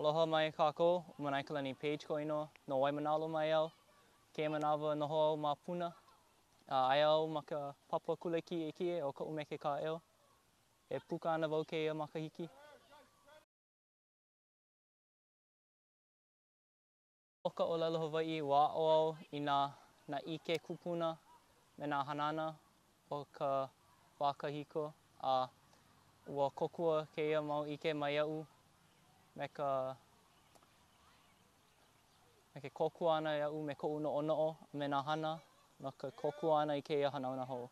Aloha mai kākou, ʻo Manaikalani Page koʻu inoa, no Waimānalo mai au. Kēia manawa noho au ma Puna. A aia au ma ka papa kula kiʻekiʻe ʻo Kaʻu Meke Kāʻeo. E puka ana wau kēia makahiki. ʻO ka ʻōlelo Hawaiʻi, ua aʻo au i nā nā ʻike kupuna me nā hanana o ka wā kahiko, a ua kōkua kēia mau ʻike mai iaʻu me ka me ke kōkua ʻana iaʻu me koʻu noʻonoʻo a me nā hana no ke kōkua ʻana i kēia hanauna hou.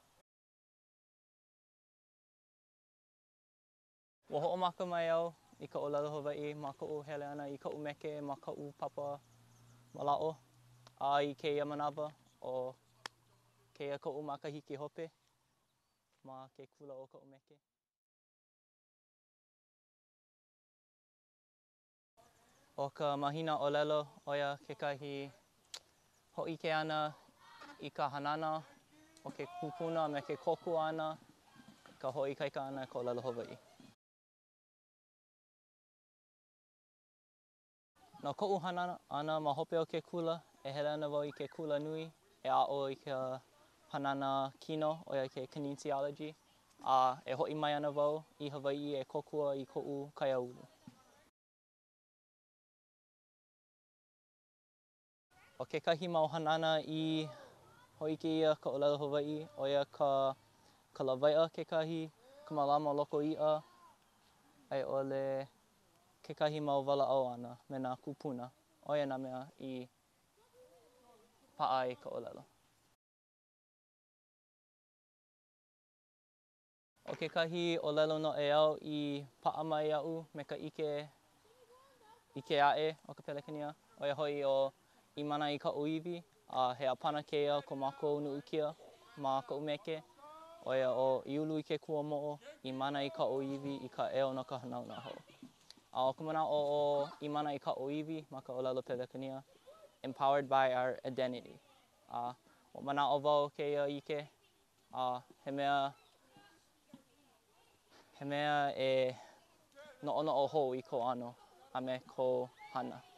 Ua hoʻomaka mai au i ka ʻōlelo Hawaiʻi ma koʻu hele ʻana i kaʻu meke ma kaʻu papa mālaaʻo, a i kēia manawa, ʻo kēia koʻu makahiki hope ma ke kula o kaʻu meke. ʻO ka mahina ʻōlelo, ʻo ia kekahi hōʻike ʻana i ka hanana o ke kupuna a me ke kōkua ʻana i ka hoʻoikaika ʻana i ka ʻōlelo Hawaiʻi. No koʻu hana ʻana ma hope o ke kula, e hele ana wau i ke kula nui e aʻo i ka hanana kino, ʻo ia ke kinesiology, a e hoʻi mai ana wau i Hawaiʻi e kōkua i koʻu kaiāulu. ʻO kekahi mau hanana i hōʻike ʻia ka ʻōlelo Hawaiʻi, ʻo ia ka ka lawaiʻa kekahi, ka mālama loko iʻa, a i ʻole kekahi mau walaʻau ʻana me nā kūpuna. ʻO ia nā mea i paʻa ai ka ʻōlelo. ʻO kekahi ʻōlelo noʻeau i paʻa mai iaʻu me ka ʻike ʻike aʻe o ka Pelekania, ʻo ia hoʻi ʻo I Mana i ka ʻŌiwi, a he ʻāpana kēia o ko mākou nuʻukia ma kaʻu meke, ʻo ia ʻo I Ulu i ke Kuamoʻo, I Mana i ka ʻŌiwi i ka ʻEo no ka Hanauna Hou. A ʻo ka manaʻo o I Mana i ka ʻŌiwi ma ka ʻōlelo Pelekania, Empowered by our Identity. A ua manaʻo wau kēia ʻike A he mea, he mea e noʻonoʻo hou i kou ʻano a me kou hana.